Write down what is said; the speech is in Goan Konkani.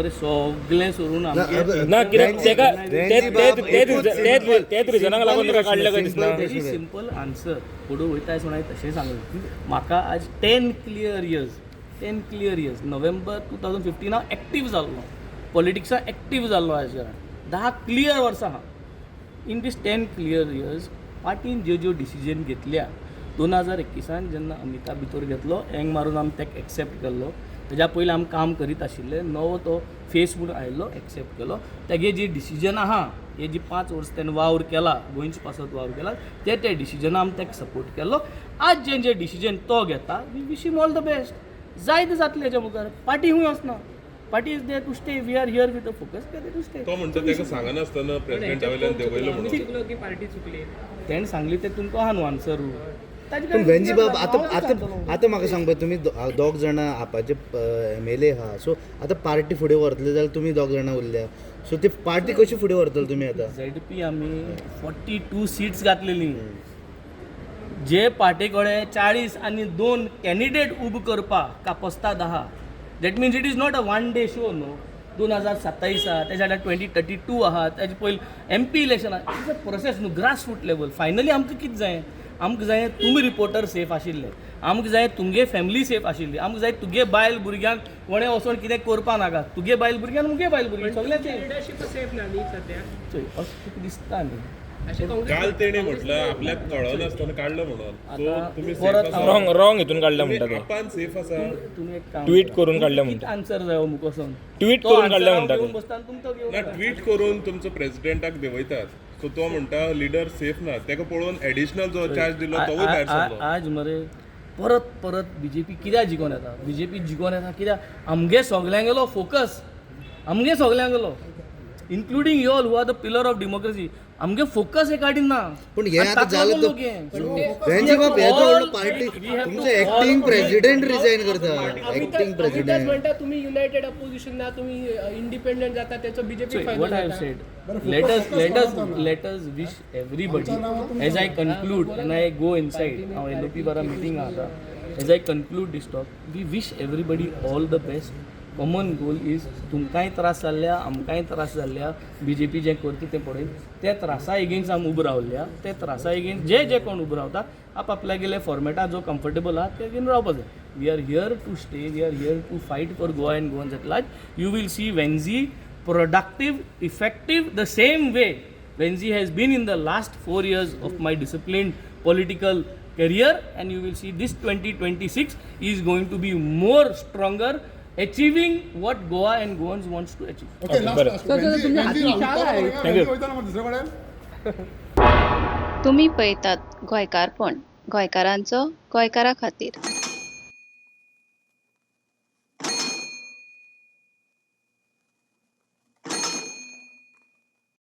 मरे सगळें सोडून आमगे ना, कित्याक तेका वेंझी बाब, एकूच simple- तेच रिजनाक लागून simple तेका काडलें काय प्रश्न, दिसना. simple व्हेरी प्रश्न. Simple answer. फुडें वयता आसतना हांवें तशें सांगलें. म्हाका आज 10 clear years, 10 clear years, November 2015 हांव एक्टीव जाल्लो, पॉलिटिक्सान एक्टीव जाल्लो. आयज कारण 10 क्लियर वर्सां आहा. In these 10 clear years पार्टीन ज्यो ज्यो डिसिजन घेतल्या, 2021an जेन्ना अमिताभ भितर घेतलो, एंग मारून आमी ताका एक्सेप्ट केल्लो. तेज्या पयलीं आमी काम करीत आशिल्ले. नवो तो फेस म्हूण आयिल्लो, एक्सेप्ट केलो. तेगे जी डिसिजन आहा, हे जी 5 वर्सां तेणें वावर केला, गोंयचे पासत वावर केला, ते ते डिसिजना आमी ताका सपोर्ट केल्लो. आज जे जे डिसिजन तो घेता, we wish him all the best. जाय ते जातलें. हेच्या मुखार पार्टी खूंय वचना. Party is there to stay. We are here with a focus to stay. तो म्हणटा ताका सांगनासतना प्रेसिडेंटा वयल्यान देंवयलो म्हणून. चुकलो की पार्टी चुकली? तेणें सांगली तें तुमकां आहा न्हू आन्सर. पूण वेंझी बाब, आतां आतां आतां म्हाका सांगपा, तुमी दोग जाणां आपाचे एमएलए आहा. सो आतां पार्टी फुडें व्हरतले जाल्यार तुमी दोग जाणां उरल्या. सो ती पार्टी कशी फुडें व्हरतले तुमी आतां? झेडपी आमी 42 सीट्स घातलेली. जे पार्टी कडेन 42 कॅन्डिडेट उबो करपाक कापस्ताद आहा, that means it is not a one day show न्हू. 2027 आहा, तेज्या आनी 2032 आहा, तेजे पयलीं एमपी इलेक्शन आहा. It's a process न्हू, ग्रास रूट लेवल. फायनली आमकां कितें जाय? आमकां जाय तुमी रिपोर्टर सेफ आशिल्ले, आमकां जाय तुमगे फॅमिली सेफ आशिल्ली, आमकां जाय तुगे बायल भुरग्यांक कोणें वचोन कितें करपा नाका. तुगे बायल भुरग्यांक, मुगे बायल भुरग्यांक, सगळ्यांचें. लिडरशीप सेफ ना न्ही सध्या? चोय, अशें तुका दिसता न्ही. अशें काँग्रेस काल तेणे म्हटलं आपल्याक कळनासतना काडलं म्हणून. सो आता तुमी परत सेफ आसा. रॉंग रॉंग हितून काडल्या तुमी म्हणटा ते. आपान सेफ आसा. तुमी एक काम ट्वीट करा. करून काडल्या म्हणटा. आन्सर जाय हो मुकोसून. ट्वीट करून काडल्या म्हणटा घेवन ते. बसता आनी तुमचो घेवन ना, ट्वीट करून तुमचो प्रेसिडेंटाक देंवयतात. सो तो म्हणटा लिडर सेफ ना. ताका पळोवन एडिशनल जो चार्ज दिलो तोवूय भायर सरलो. आज मरे परत परत बीजेपी कित्याक जिखोन येता? बीजेपी जिखोन येता कित्याक आमगे सगल्यांगेलो फोकस, आमगे सगल्यांगेलो, including you all who are the pillar of democracy, आमगे फोकस एकाडीन ना. पूण हे आनी आतां ताका जालें लागून तर लोक हे. वेंझी बाब, हे व्हडलो पार्टी तुमचो एक्टींग प्रेसिडेंट रिजायन करता. एक्टींग अमितच प्रेसिडेंट. म्हणटा तुम्ही युनायटेड अपोजिशन ना, तुम्ही इंडिपेंडंट जाता, त्याचो बीजेपी So, फायदो what I have जाता. said, let us wish everybody as I conclude and I go inside. Now LOP बारा meeting आता. As I conclude this talk, we wish everybody all the best. Common goal is तुमकांय त्रास जाल्ल्या, आमकांय त्रास जाल्ल्या. बीजेपी जें करता तें पळय, त्या त्रासा एगेन्स्ट आमी उबो रावल्या. ते त्रासा एगेन्स्ट जे जे कोण उबो रावता, आपआपल्यागेले फॉर्मेटा जो कम्फर्टेबल आहा ते घेवन रावपा जाय. We are here to stay. We are here to fight for Goa and Goans at large. You will see Venzy productive, effective, the same way Venzi has been in the last 4 years of my disciplined political career, and you will see this 2026 is going to be more stronger, achieving what Goa and Goans wants to achieve. Okay, last बरं. Last. Venzy, Venzy Rahul Thank you. वयता ना दुसरे कडेन. तुमी पळयतात गोंयकारपण, गोंयकारांचो गोंयकारा खातीर.